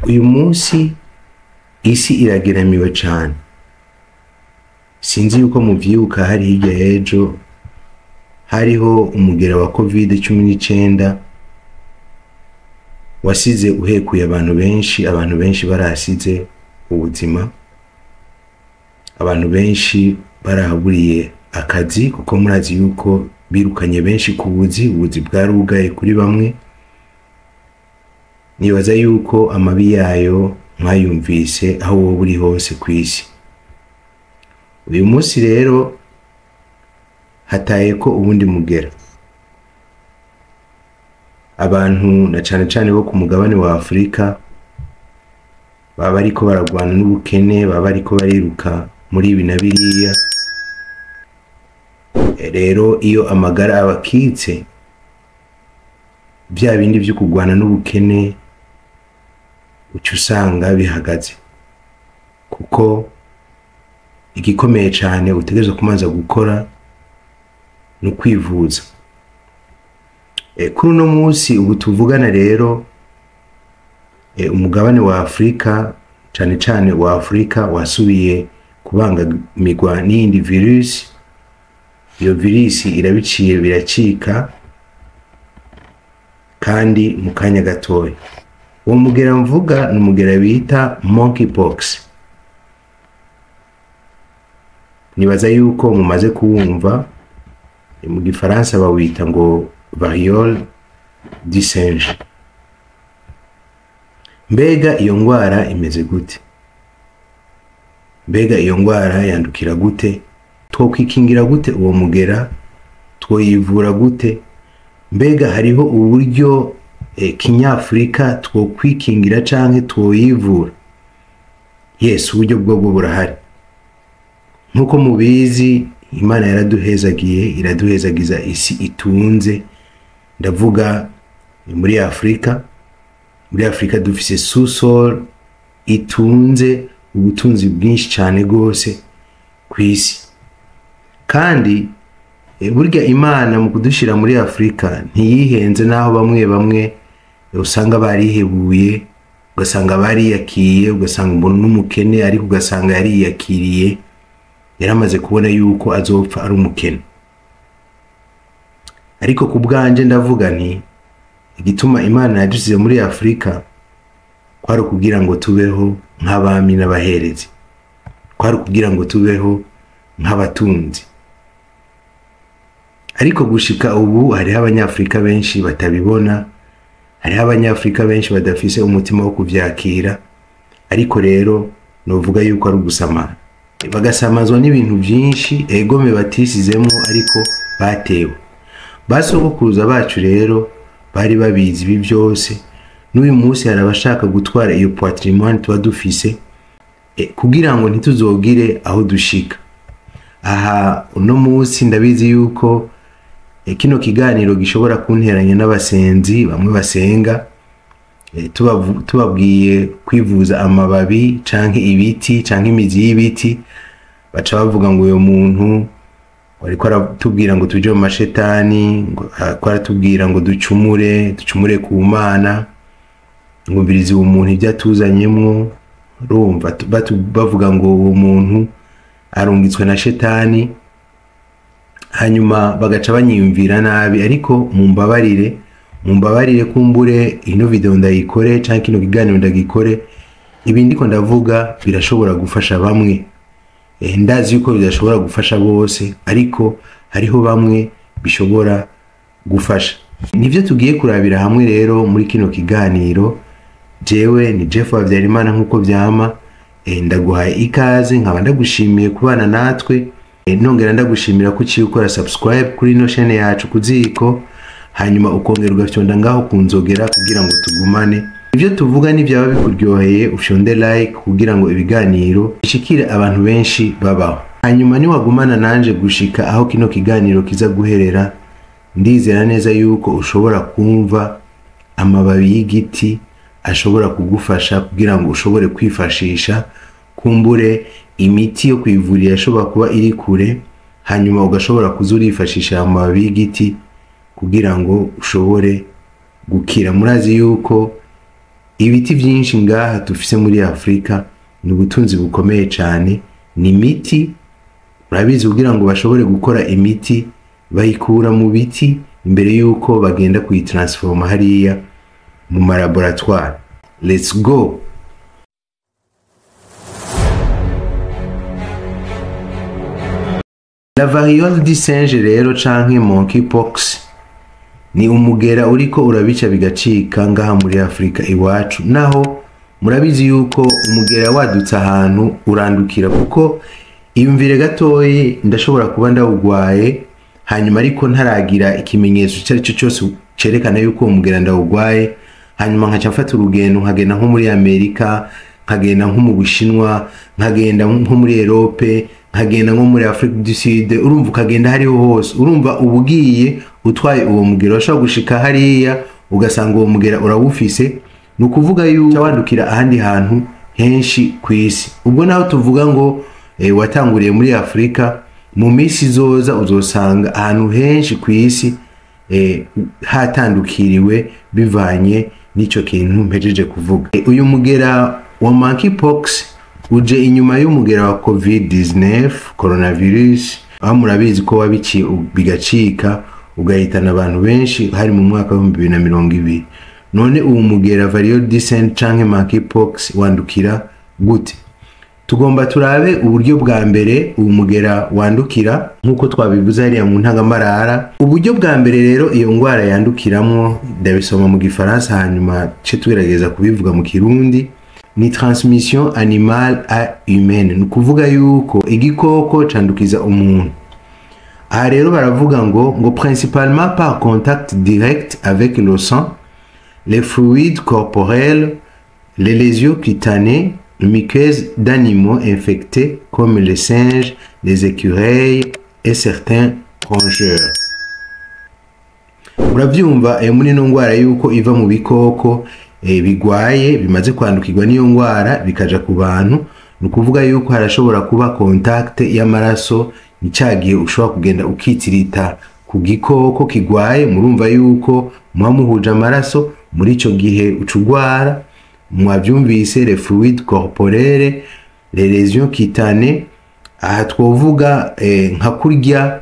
Uyu munsi isi irageramiwe cane. Sinzi yuko muvyibuka, hari hirya y'ejo hariho umugera wa COVID-19 wasize uhekuye abantu benshi, abantu benshi barahasize ubuzima, abantu benshi barahaburiye akazi, kuko murazi yuko birukanye benshi ku buzi, ubuzi bwarugaye kuri bamwe. Nibaza yuko amabi yayo mwayumvise aho woba uri hose kw'isi. Uyu munsi rero hatayeko uwundi mugera. Abantu na cane cane bo ku mugabane wa Afurika baba bariko baragwana n'ubukene, baba bariko bariruka muri ibi na biriya. Rero iyo amagara abakitse, vya bindi vyo kugwana n'ubukene uca usanga bihagaze, kuko igikomeye cane utegerezwa kumanza gukora ni ukwivuza. Kuri uno munsi ubu tuvugana rero, umugabane wa Afurika, cane cane wa Afurika, wasubiye kubangamirwa n'iyindi virusi. Iyo virusi irabiciye biracika kandi mu kanya gatoya. Uwo mugera mvuga ni umugera bita monkeypox. Nibaza yuko mumaze kuwumva, mu gifaransa bawita ngo variole du singe. Mbega iyo ngwara imeze gute? Mbega iyo ngwara yandukira gute? Twokwikingira gute uwo mugera? Twoyivura gute? Mbega hariho uburyo kinyafurika twokwikingira canke twoyivura? Yes, uburyo bwobwo burahari. Nkuko mubizi, Imana yaraduhezagiye, iraduhezagiza isi itunze. Ndavuga muri Afurika. Muri Afurika dufise sous-sol itunze ubutunzi bwinshi cane gose kw'isi. Kandi burya Imana mu kudushira muri Afurika ntiyihenze, naho bamwe bamwe usanga barihebuye, ugasanga bariyakiye, ugasanga umuntu n'umukene ariko ugasanga yariyakiriye, yaramaze kubona yuko azopfa ari umukene. Ariko ku bwanje ndavuga nti igituma Imana yadusize muri Afurika kwari ukugira ngo tubeho nk'abami n'abaherezi, kwari ukugira ngo tubeho nk'abatunzi. Ariko gushika ubu hariho abanyafurika benshi batabibona, hariho abanyafurika benshi badafise umutima wo kuvyakira. Ariko rero novuga yuko ari ugusamara, bagasamazwa n'ibintu vyinshi egome batisizemwo ariko batewe. Basogokuruza bacu rero bari babizi ibi byose. N'uyu munsi hari abashaka gutwara iyo patrimoine tuba dufise, kugira ngo ntituzogire aho dushika. Aha uno munsi ndabizi yuko kino kiganiro gishobora kunteranya n'abasenzi bamwe basenga, tubabwiye kwivuza amababi canke ibiti canke imizi y'ibiti, baca bavuga ngo uyo muntu ariko aratubwira ngo tuje mu mashetani, ngo ariko aratubwira ngo ducumure, ducumure ku Mana, ngo mbirizi uwo muntu ibyo atuzanyemwo. Urumva bavuga ngo uwo muntu arungitswe na shetani, hanyuma bagaca banyiyumvira nabi. Ariko mumbabarire, mumbabarire, kumbure ino video ndayikore canke kino kiganiro ndagikore, ibi ndiko ndavuga birashobora gufasha bamwe. Ndazi yuko bidashobora gufasha bose, ariko hariho bamwe bishobora gufasha. Nivyo tugiye kurabira hamwe rero muri kino kiganiro. Jewe ni Jeff Habyarimana nkuko vyama, ndaguhaye ikaze, nkaba ndagushimiye kubana natwe, nongera ndagushimira ko uciye ukora subscribe kuri ino chaîne yacu Kuziko, hanyuma ukongera ugafyonda ngaho kunzogera kugira ngo tugumane. Ivyo tuvuga nivyaba bikuryoheye, ufyonde like kugira ngo ibiganiro bishikire abantu benshi babaho. Hanyuma niwagumana nanje gushika aho kino kiganiro kiza guherera, ndizera neza yuko ushobora kumva amababi y'igiti ashobora kugufasha kugira ngo ushobore kwifashisha kumbure imiti yo kwivurira ishobora kuba iri kure, hanyuma ugashobora kuza urifashisha amababi y'igiti kugira ngo ushobore gukira. Murazi yuko Ibiti byinshi ngaha dufise muri Afurika ni ubutunzi bukomeye cyane, ni imiti. Urabizi, kugira ngo bashobore gukora imiti bayikura mu biti imbere y'uko bagenda kuyitransforma hariya mu malaboratoire. Let's go! La variole du singe rero canke monkeypox ni umugera uriko urabica bigacika ngaha muri Afurika iwacu. Naho murabizi yuko umugera wadutse ahantu urandukira, kuko iyumvire gatoyi, ndashobora kuba ndawugwaye hanyuma ariko ntaragira ikimenyetso icyo ari cyo cyose cerekana yuko uwo mugera ndawugwaye, hanyuma nkaca mfata urugendo nkagenda nko muri Amerika, nkagenda nko mu Bushinwa, nkagenda nko muri Europe, nkagenda nko muri Afrique du Sud. Urumva, ukagenda hariho hose, urumva uba ugiye utwaye uwo mugera. Urashobora gushika hariya ugasanga uwo mugera urawufise. Ni ukuvuga yuko wandukira ahandi hantu henshi ku isi. Ubwo naho tuvuga ngo watanguriye muri Afurika, mu minsi izoza uzosanga ahantu henshi ku isi hatandukiriwe bivanye n'ico kintu mpejeje kuvuga. Uyu mugera wa monkeypox uje inyuma y'umugera wa COVID-19, coronavirus, aho murabizi ko wabiciye bigacika, ugahitana abantu benshi, hari mu mwaka wa 2020. None uwo mugera variole du singe canke monkeypox wandukira gute? Tugomba turabe uburyo bwa mbere uwo mugera wandukira, nk'uko twabivuze hariya mu ntangamarara. Uburyo bwa mbere rero iyo ngwara yandukiramwo, ndabisoma mu Gifaransa hanyuma ce tugerageza kubivuga mu Kirundi, ni transmission animale à humaine. Ni ukuvuga yuko igikoko candukiza umuntu. Aha rero baravuga ngo principalement par contact direct avec le sang, les fluides corporels, les lésions cutanées, muqueuses d'animaux infectés comme les singes, les écureuils et certains rongeurs. Urabyumva muri ino ndwara yuko iva mu bikoko bigwaye, bimaze kwandukirwa n'iyo ndwara, bikaja ku bantu. Ni ukuvuga yuko harashobora kuba contact y'amaraso. Ni ca gihe ushobora kugenda ukitirita ku gikoko kigwaye, murumva yuko muba muhuje amaraso, muri ico gihe uca ugwara. Mwavyumvise, les fluides corporels, les lésions cutanées. Aha twovuga nka kurya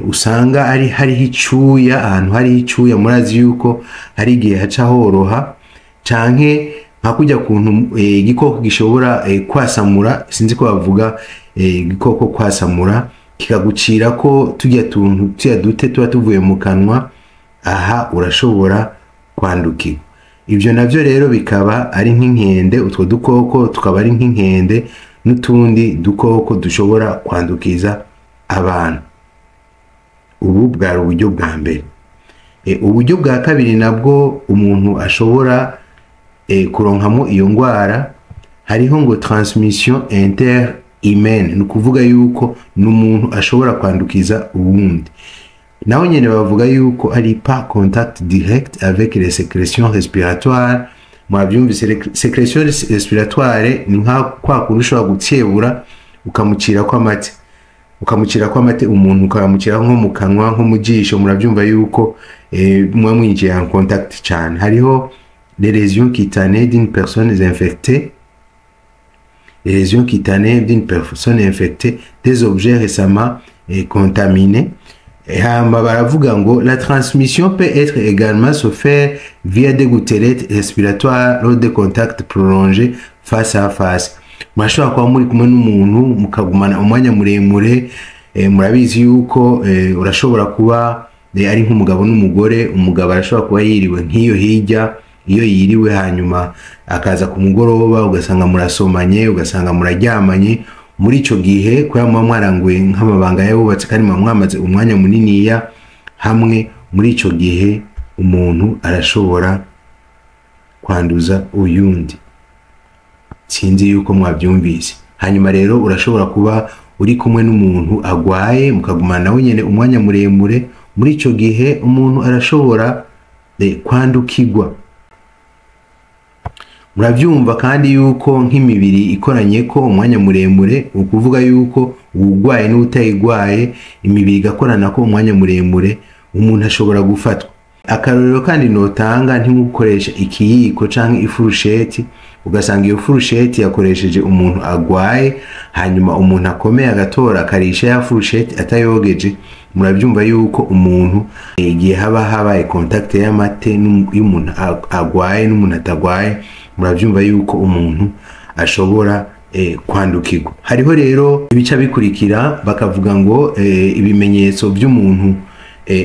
usanga ari hariho icuya, ahantu hariho icuya, murazi yuko hari igihe haca horoha, canke nka kurya kuntu igikoko gishobora kwasamura, sinzi ko bavuga igikoko kwasamura, kikagucira ko turya tuntu, turya dute tuba tuvuye mu kanwa. Aha urashobora kwandukirwa. Ibyo navyo rero bikaba ari nk'inkende, utwo dukoko tukaba ari nk'inkende n'utundi dukoko dushobora kwandukiza abantu. Ubu bwari uburyo bwa mbere. Uburyo bwa kabiri nabwo umuntu ashobora kuronkamo iyo ndwara, hariho ngo transmission interhumaine. Ni ukuvuga yuko n'umuntu ashobora kwandukiza uwundi. Naho nyene bavuga yuko ari par contact direct avec les sécrétions respiratoires. Mwabyumvise, sécrétion respiratoire ni nka kwa kuntu ushobora gutsebura ukamucira ko amate, ukamucira ko amate umuntu, ukamucira nko mu kanwa, nko mu jisho. Murabyumva yuko muba mwinjiye en contact cyane. Hariho les lésions cutanées d'une personne infectée, les lésions cutanées d'une personne infectée, des objets récemment contaminés. Hama baravuga ngo la transmission peut être également se faire via des gouttelettes respiratoires lors de contacts prolongés face à face. Murashobora kuba muri kumwe n'umuntu mukagumana umwanya muremure. Murabizi yuko urashobora kuba ari nk'umugabo n'umugore, umugabo arashobora kuba yiriwe nk'iyo hirya iyo yiriwe, hanyuma akaza ku mugoroba, ugasanga murasomanye, ugasanga muraryamanye. Muri ico gihe, kubera muba mwaranguye nk'amabanga y'abubatse kandi muba mwamaze umwanya muniniya hamwe, muri ico gihe umuntu arashobora kwanduza uyundi. Sinzi yuko mwabyumvise. Hanyuma rero urashobora kuba uri kumwe n'umuntu agwaye, mukagumana nawe nyene umwanya muremure. Muri ico gihe umuntu arashobora kwandukirwa. Murabyumva kandi yuko nk'imibiri ikoranye ko umwanya muremure, ukuvuga yuko uwugwaye n'utayigwaye, imibiri igakorana ko umwanya muremure, umuntu ashobora gufatwa. Akarorero kandi notanga, ntimukoreshe ikiyiko canke ifurusheti, ugasanga iyo furusheti yakoresheje umuntu agwaye, hanyuma umuntu akomeye agatora akarisha ya furusheti atayogeje. Murabyumva yuko umuntu igihe haba habaye contact y'amate y'umuntu agwaye n'umuntu atagwaye, murabyumva yuko umuntu ashobora kwandukirwa. Hariho rero ibica bikurikira, bakavuga ngo ibimenyetso by'umuntu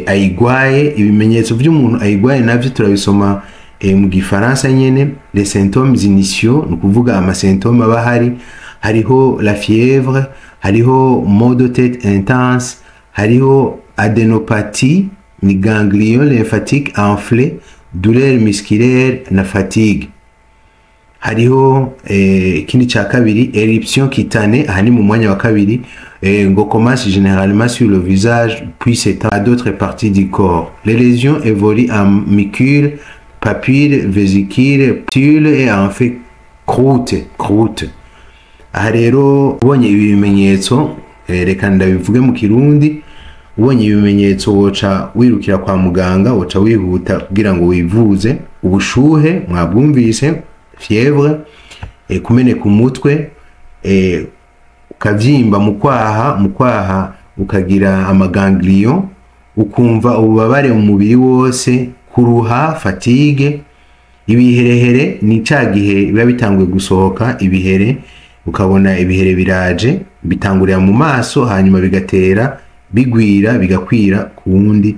ayigwaye. Ibimenyetso by'umuntu ayigwaye navyo turabisoma mu Gifaransa nyene. Les symptômes initiaux, ni ukuvuga ama symptômes aba ahari: hariho la fièvre, hariho maux de tête intense, hariho adénopathie, ni ganglion lymphatique enflé, douleur musculaire na fatigue. Hariho ikindi cya kabiri, éruption cutanée. Aha ni mu mwanya wa kabiri, ngo commence généralement sur le visage puis s'étend à d'autres parties du corps. Les lésions évoluent en macules, papules, vésicules, pustules et en fait croûte croûte. Aha rero ubonye ibi bimenyetso, reka ndabivuge mu Kirundi, ubonye ibimenyetso woca wirukira kwa muganga, woca wihuta kugira ngo wivuze. Ubushuhe mwabwumvise, fièvre, kumeneka umutwe, ukavyimba mu kwaha, ukagira ama ganglions, ukumva ububabare mu mubiri wose, kuruha, fatigue, ibiherehere, ni ca gihe biba bitanguye gusohoka ibihere, ukabona ibihere biraje, bitangurira mu maso, hanyuma bigatera bigwira, bigakwira ku wundi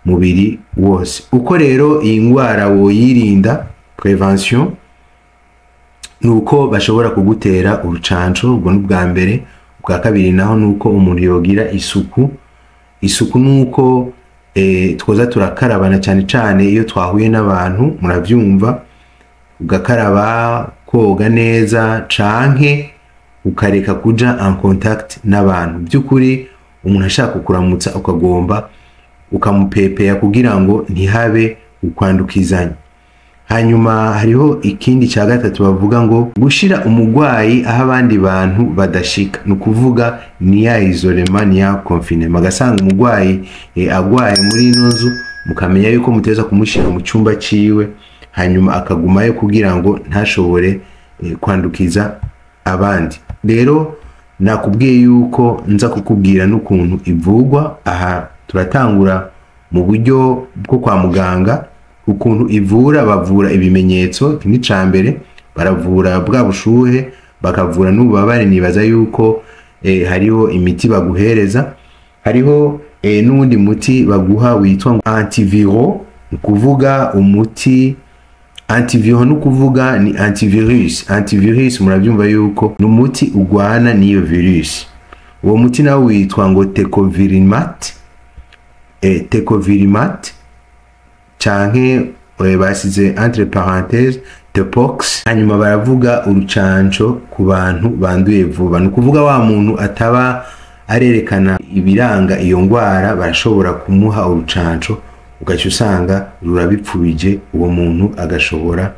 mubiri wose. Uko rero iyi ndwara woyirinda, prévention, ni uko bashobora kugutera urucanco. Ubwo ni ubwa mbere. Ubwa kabiri naho ni uko umuntu yogira isuku. Isuku ni uko twoza turakarabana, cyane cyane iyo twahuye n'abantu, murabyumva, ugakaraba, koga neza, canke ukareka kuja en contact n'abantu. By'ukuri umuntu ashaka kukuramutsa ukagomba ukamupepeya kugira ngo ntihabe ukwandukizanya. Hanyuma hariho ikindi cya gatatu, bavuga ngo gushira umugwayi aho abandi bantu badashika, ni ukuvuga ni ya isolement, ni ya confinement. Agasanga umugwayi agwaye muri ino nzu, mukamenya yuko muteza kumushyira mu cyumba ciwe, hanyuma akagumayo kugira ngo ntashobore kwandukiza abandi. Rero nakubwiye yuko nza kukubwira n'ukuntu ivugwa. Aha turatangura mu buryo bwo kwa muganga. Ukuntu ivura, bavura ibimenyetso, iki ni ca mbere. Baravura bwa bushuhe, bakavura n'ububabare. Nibaza yuko hariho imiti baguhereza, hariho n'uwundi muti baguha witwa ngo antiviraux. Ni ukuvuga umuti antiviraux, ni ukuvuga ni antivirus. Antivirus murabyumva yuko ni umuti ugwana n'iyo virus. Uwo muti nawo witwa ngo tecovirimat, tecovirimat canke basize entre parenthèses tepox. Hanyuma baravuga urucanco ku bantu banduye vuba, ni ukuvuga wa muntu ataba arerekana ibiranga iyo ngwara, barashobora kumuha urucanco, ugaca usanga rurabipfubije, uwo muntu agashobora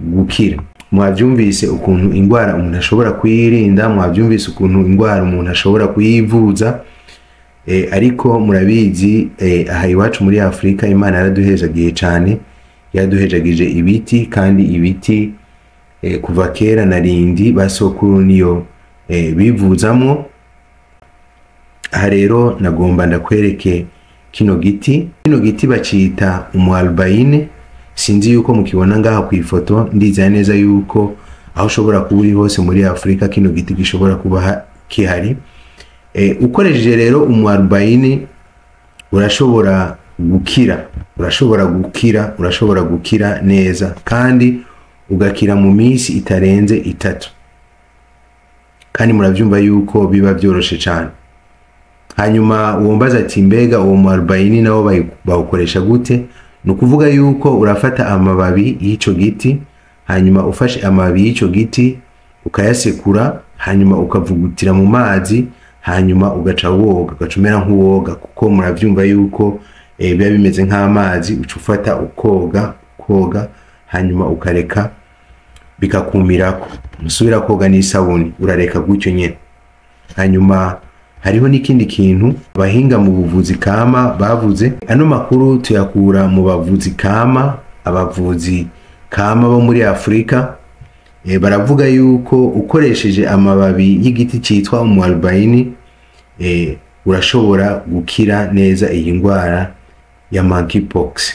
gukira. Mwabyumvise ukuntu indwara umuntu ashobora kuyirinda, mwabyumvise ukuntu indwara umuntu ashobora kuyivuza. Ariko murabizi, aha iwacu muri Afurika Imana yaraduhezagiye cyane, yaduhejagije ibiti, kandi ibiti kuva kera na rindi basokuru niyo bivuzamwo. Aha rero nagomba ndakwereke kino giti. Kino giti bacita umualbayine. Sinzi yuko mukibona ngaha ku ifoto. Ndizera neza yuko aho ushobora kuba uri hose muri Afurika kino giti gishobora kuba kihari. Ukoresheje rero umuarubayini urashobora gukira, urashobora gukira, urashobora gukira neza, kandi ugakira mu minsi itarenze 3, kandi murabyumva yuko biba byoroshe cyane. Hanyuma wombaza ati: "Mbega uwo muarubayini nawo bawukoresha gute?" Ni ukuvuga yuko urafata amababi y'ico giti, hanyuma ufashe amababi y'ico giti ukayasekura, hanyuma ukavugutira mu mazi, hanyuma ugaca woga, ugaca umera nk'uwoga, kuko murabyumva yuko biba bimeze nk'amazi. Uca ufata ukoga, koga, hanyuma ukareka bikakumirako, ntusubira koga n'isabuni, urareka gutyo nyene. Hanyuma Hariho n'ikindi kintu abahinga mu buvuzi kama bavuze. Ano makuru tuyakura mu bavuzi kama, abavuzi kama bo muri Afrika. Baravuga yuko ukoresheje amababi y'igiti cyitwa umuarubayini urashobora gukira neza iyi ndwara ya monkeypox.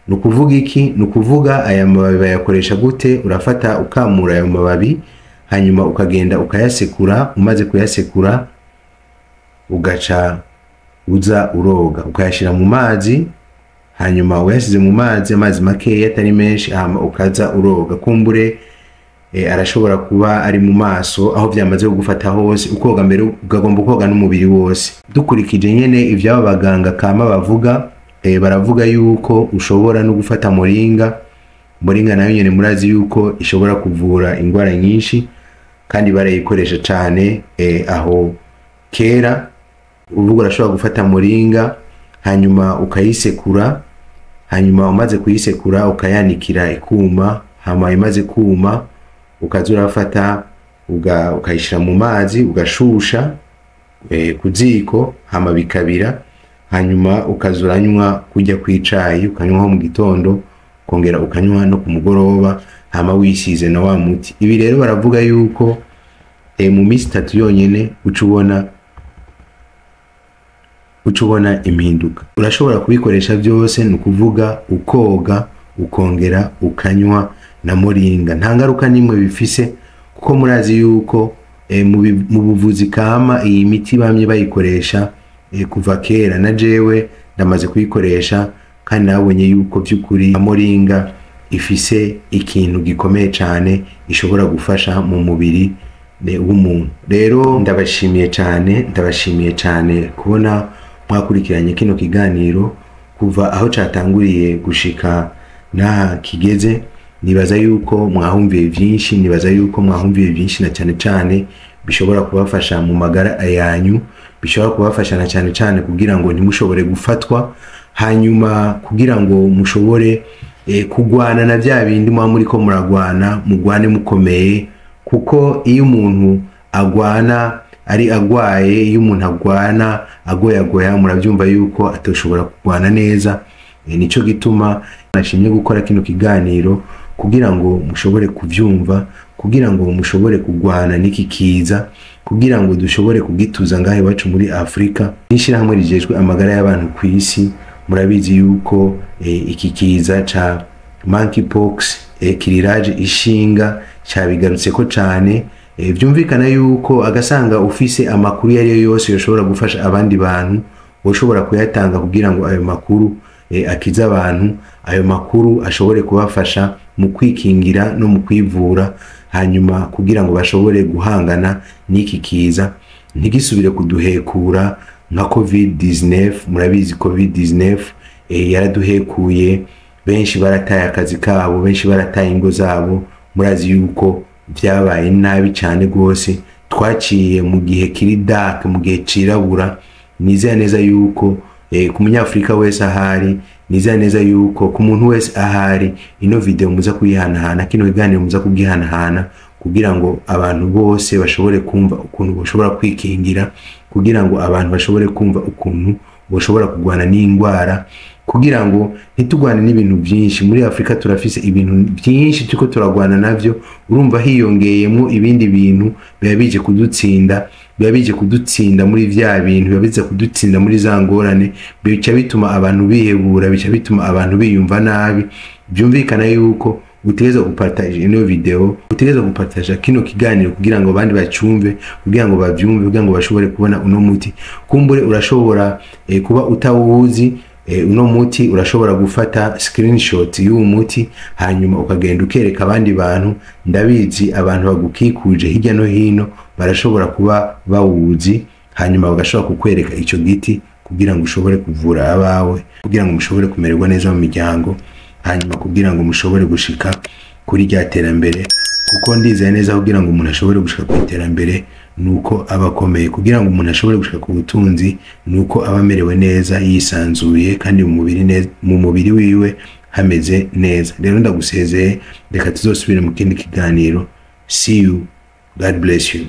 Ni ukuvuga iki? Ni ukuvuga aya mababi bayakoresha gute? Urafata ukamura ayo mababi, hanyuma ukagenda ukayasekura. Umaze kuyasekura ugaca uza uroga, ukayashyira mu mazi. Hanyuma uyashyize mu mazi, amazi makeya atari menshi, hama ukaza uroga. Kumbure arashobora kuba ari mu maso, aho byamaze kugufata hose, ukoga mbere ukagomba koga n'umubiri wose. Dukurikije nyene ivy'aba baganga kama bavuga, baravuga yuko ushobora no gufata moringa. Moringa nayo nyene murazi yuko ishobora kuvura indwara nyinshi, kandi barayikoresha cane aho kera. Uvuga urashobora gufata moringa hanyuma ukayisekura, hanyuma umaze kuyisekura ukayanikira ikuma, hama imaze kuma ukaza urafata ukayishira mu mazi ugashusha ku ziko, hama bikabira, hanyuma ukaza uranywa kujya kw'icayi, ukanywaho mu gitondo, ukongera ukanywa no ku mugoroba, hama wisize na wa muti. Ibi rero baravuga yuko mu minsi 3 yonyene uca ubona impinduka. Urashobora kubikoresha byose, ni ukuvuga ukoga ukongera ukanywa na moringa, nta ngaruka n'imwe bifise, kuko murazi yuko mu buvuzi kama iyi miti bamye bayikoresha kuva kera. Na jewe ndamaze kuyikoresha kandi nabonye yuko by'ukuri moringa ifise ikintu gikomeye cyane ishobora gufasha mu mubiri w'umuntu. Rero ndabashimiye cyane, ndabashimiye cyane kubona mwakurikiranye kino kiganiro kuva aho catanguriye gushika n'aha kigeze. Nibaza yuko mwahumviye byinshi, nibaza yuko mwahumviye byinshi na cyane cyane bishobora kubafasha mu magara yanyu, bishobora kubafasha na cyane cyane kugira ngo ntimushobore gufatwa, hanyuma kugira ngo mushobore kugwana na bya bindi muba muriko muragwana, mugwane mukomeye. Kuko iyo umuntu agwana ari agwaye, iyo umuntu agwana agoyagoya, murabyumva yuko atoshobora kugwana neza. Nico gituma nashimye gukora kino kiganiro kugira ngo mushobore kuvyumva, kugira ngo mushobore kugwana n'iki kiza, kugira ngo dushobore kugituza ngahe iwacu muri Afrika. N'ishirahamwe rijejwe amagara y'abantu ku isi, murabizi yuko iki kiza ca monkeypox kiriraje ishinga, cyabigarutseko cane. Vyumvikana yuko agasanga ufise amakuru yari yo yose yoshobora gufasha abandi bantu, woshobora kuyatanga kugira ngo ayo makuru akize abantu, ayo makuru ashobore kubafasha mu kwikingira no mu kwivura, hanyuma kugira ngo bashobore guhangana n'iki kiza ntigisubire kuduhekura nka COVID-19. Murabizi COVID-19 yaraduhekuye, benshi barataye akazi kabo, benshi barataye ingo zabo. Murazi yuko vyabaye nabi cyane gose, twaciye mu gihe kiri dark, mu gihe cirabura. Nizera neza yuko ku munyafrika wese ahari, nizera neza yuko ku muntu wese ahari, ino video muza kuyihanahana, kino kiganiro muza kugihanahana, kugira ngo abantu bose bashobore kumva ukuntu bashobora kwikingira, kugira ngo abantu bashobore kumva ukuntu bashobora kugwana n'indwara, kugira ngo ntitugwane n'ibintu byinshi. Muri Afrika turafise ibintu byinshi turiko turagwana navyo, urumva hiyongeyemo ibindi bintu biba bije kudutsinda, biba bije kudutsinda muri vya bintu, biba biza kudutsinda muri za ngorane, bica bituma abantu bihebura, bica bituma abantu biyumva nabi. Byumvikana yuko utegerezwa gupartaje ino video, utegerezwa gupartaja kino kiganiro kugira ngo abandi bacumve, kugira ngo bavyumve, kugira ngo bashobore kubona uno muti. Kumbure urashobora kuba utawuzi uno muti, urashobora gufata screenshot y'uwo muti hanyuma ukagenda ukereka abandi bantu. Ndabizi abantu bagukikuje hirya no hino barashobora kuba bawuzi, hanyuma bagashobora kukwereka ico giti kugira ngo ushobore kuvura abawe, kugira ngo mushobore kumererwa neza mu miryango, hanyuma kugira ngo mushobore gushika kuri rya terambere. Kuko ndizeye neza kugira ngo umuntu ashobore gushika ku iterambere nuko aba akomeye, kugira ngo umuntu ashobore gushika ku butunzi nuko aba amerewe neza, yisanzuye, kandi mu mubiri wiwe hameze neza. Rero ndagusezeye, reka tuzosubire mu kindi kiganiro. See you, God bless you.